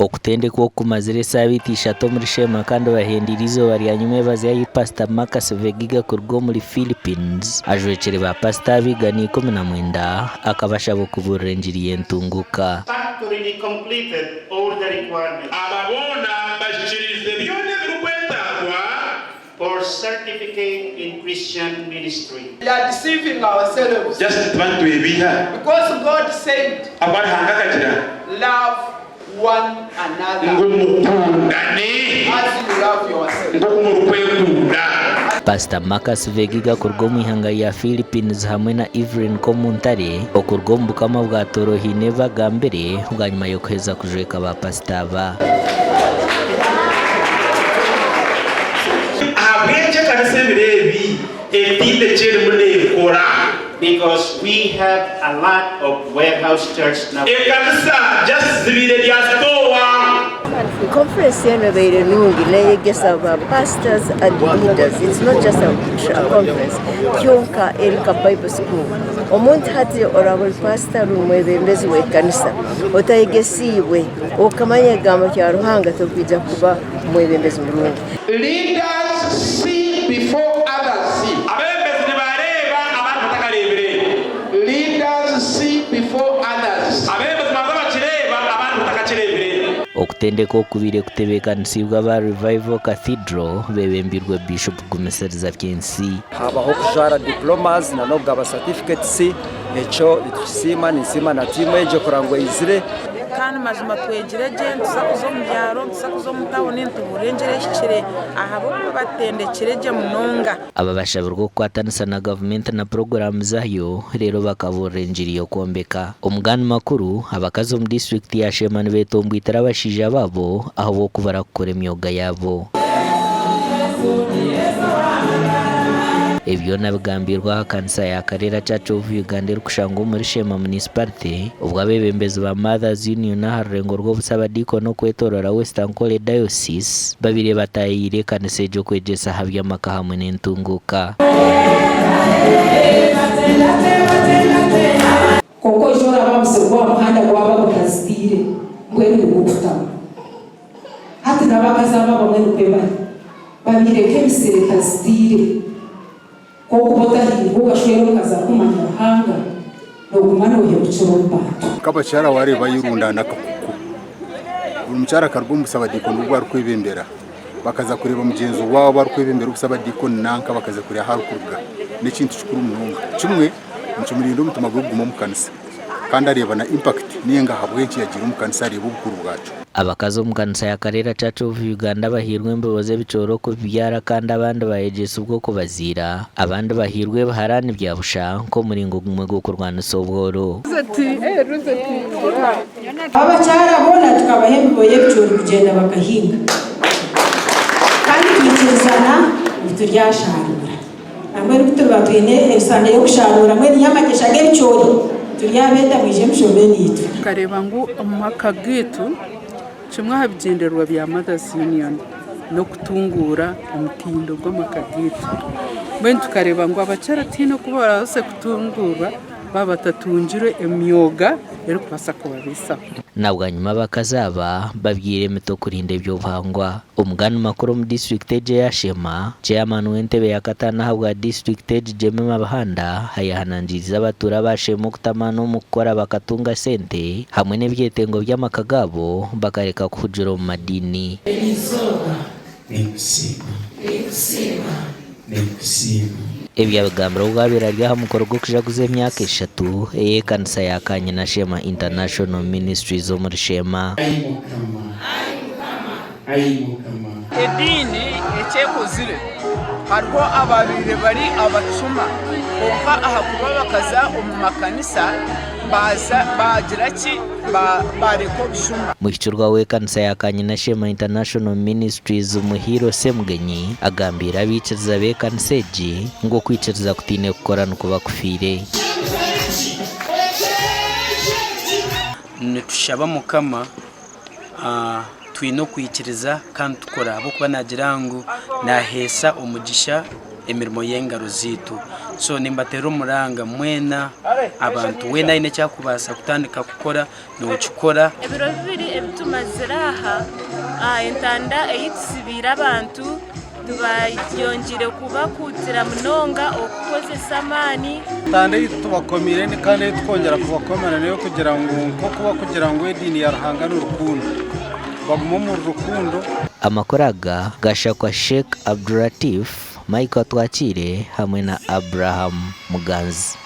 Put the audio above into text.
Okutendekwa oku kumazire esaabiiti ishatu omuri Sheema kandi bahendeire eizooba rya nyimwebazi ahi Pasita Marcus Vegiga kuruga omuri Philippines ajwekire ba pasita aba 119 akabashaba okubuurira engiri y'entunguuka. Factory completed all the requirements. Aba boona bahikiriize byona ebirikwetaagwa. For certificate in Christian ministry. We are deceiving ourselves. Just nituba nitwebeiha. Because God said. Ahabw'okuba Ruhanga akagira. Love one another. Ngu mukundane. As you love yourself. Nk'oku murikwekunda. Pastor Marcus Vegiga kuruga omu ihanga rya Philippines hamwe na Evelyn Komuntare okuruga omu bukama bwa Toro haine ebi bagambire bwanyima y'okuheza kujweka ba pasita aba. Ahabw'enki ekanisa ebiro ebi etaine ki erimu neekora? Because we have a lot of warehouse church now. Ekanisa just zibaire bya sitoowa. Conference enu ebaire nungi neyegesa ba pastors and leaders it's not just a conference kyonka eri nka bible school omuntu hati oraba ori pastor rundi mwebembezi w'ekanisa otayegesiibwe okamanya ekigambo kya Ruhanga torikwija kuba mwebembezi murungi. Leaders see before others see. Abeebembezi nibareeba abandi batakareebire. Leaders see before others see. Abeebembezi nibabanza bakireeba abandi batakakireebire. Okutendekwa oku kubaire kutebeekanisiibwe aba Revival Cathedral beebembeirwe Bishop Gumisiriza Byensi. Habaho okujwara diplomas na n'okugaba certificates, ekyo nitukisiima, ninsiima na tiimu egyo kureba ngu eizire. Kandi mazima twegire gye nituza kuza omu byaro, nituza kuza omu tawuni nitubuurira engiri ehikire ahabw'okuba batutendekire gye munonga. Aba bashabirwe okukwatanisa na gavumenti na puroguraamu zaayo reero bakabuurira engiri y'okwombeka. Omu gandi makuru, abakazi omu disiturikiti ya Sheema nibetomboitira abashaija baabo ahabw'okubura kukora emyoga yaabo. Ebi byona bigambiirwe aha kanisa ya Karera Church of Uganda erikushangwa omuri Sheema Municipality obwo abeebembezi ba Mothers Union aha rurengo rw'obusabadiikoni okwetoorora West Ankole Diocese babaire bataayaire ekanisa egyo kwegyesa aha by'amaka hamwe n'entunguuka. Kwonka oije orabe aha musiri gw'aha muhanda gwaba gutazitiire, mbwenu nigukutama. Hati n'abakazi abo abamwe nikwo bari. Babaire nk'emisiri etazitiire. Ku okuba otahiirwe okashwera omukazi arikumanya Ruhanga, nooguma noohemukira omu bantu. Nk'abakyara waareeba ayerundaana akakuku, buri mukyara akaruga omu busabadiikoni obu arikwebembera bakaza kureeba mugyenzi waabo arikwebembera obusabadiikoni nanka bakaza kureeba ahu arikuruga n'ekintu kikuru munonga. Kimwe nikimurinda omutima gwe kuguma omu kanisa kandi areeba na impact ninga ahabw'enki yagiire omu kanisa areeba obukuru bwakyo. Abakazi omu kanisa ya Karera Church of Uganda bahairwe embibo z'ebicoori okubibyara kandi abandi bayegyesibwa okubaziira. Abandi bahairwe ebiharaani bya busha nk'omuringo gumwe gw'okurwanisa obworo. Abakyara boona tukabaha embibo y'ebicoori kugyenda bakahinga kandi twikirizana ngu turyasharuura. Nambwenu ku turiba twine ebisande y'okusharuura mbwenu y'amagyesha g'ebicoori, turyabeeta mwije mushome naitwe. Tukareeba ngu omu maka gaitu kimwe aha bigyendererwa bya Mothers Union n'okutunguura omutindo gw'amaka gaitu. Mbwenu tukareeba ngu abakyara tihaine oku barabaase kutunguurwa baaba batatungire emyoga erikubaasa kubabaisaho. Na bwanyima abakazi aba babyaire emiti okurinda eby'obuhangwa. Omugani makuru omu disiturikiti egi eya Sheema, Chairman w'entebe ya kataano ahabwa disiturikiti egi Jemima Bihanda ayehanangiriize abatuura ba Sheema okutamaana omu kukora bakatunga sente hamwe n'ebyetengo by'amaka gaabo bakareka kuhugira omu madiini. Erizooba ninkusiima. Ninkusiima. Ebi yabigambire obu abaire ari aha mukoro gw'okujaguza emyaka eshatu ey'ekanisa ya Kanyina Sheema International Ministries omuri Sheema. Ai Mukama, ai Mukama. Ediini eki ekozire, hariho ababaire bari abacuma kwonka ahakuba bakaza omu makanisa baaza baagira ki baareka obushuma. Muhikirwa w'ekanisa ya Kanyina Sheema International Ministries Muhiirwe Ssemugenyi agambiire abaikiriza b'ekanisa egi ngu okwikiriza kutaine kukora nikuba kufiire. Nitushaba Mukama twine okwikiriza kandi tukora ahabw'okuba naagira ngu naaheesa omugisha. emirimo y'engaro zaitu. So nimbateera omuranga mwena abantu weena aine eki arikubaasa kutandika kukora nookikora. Ebiro bibiri ebi tumazire aha, entanda ei tutsibiire abantu tubayongyire kubakuutira munonga okukozesa amaani. Entanda ei tubakomiire kandi ei tukwongyera kubakomera n'ey'okugira ngu nk'oku barikugira ngu ediini ya Ruhanga ni rukundo, bagume omuri rukundo. Amakuru aga gashakwa Sheikh Abdulatif, Michael Atwakiire hamwe na Abraham Muganzi.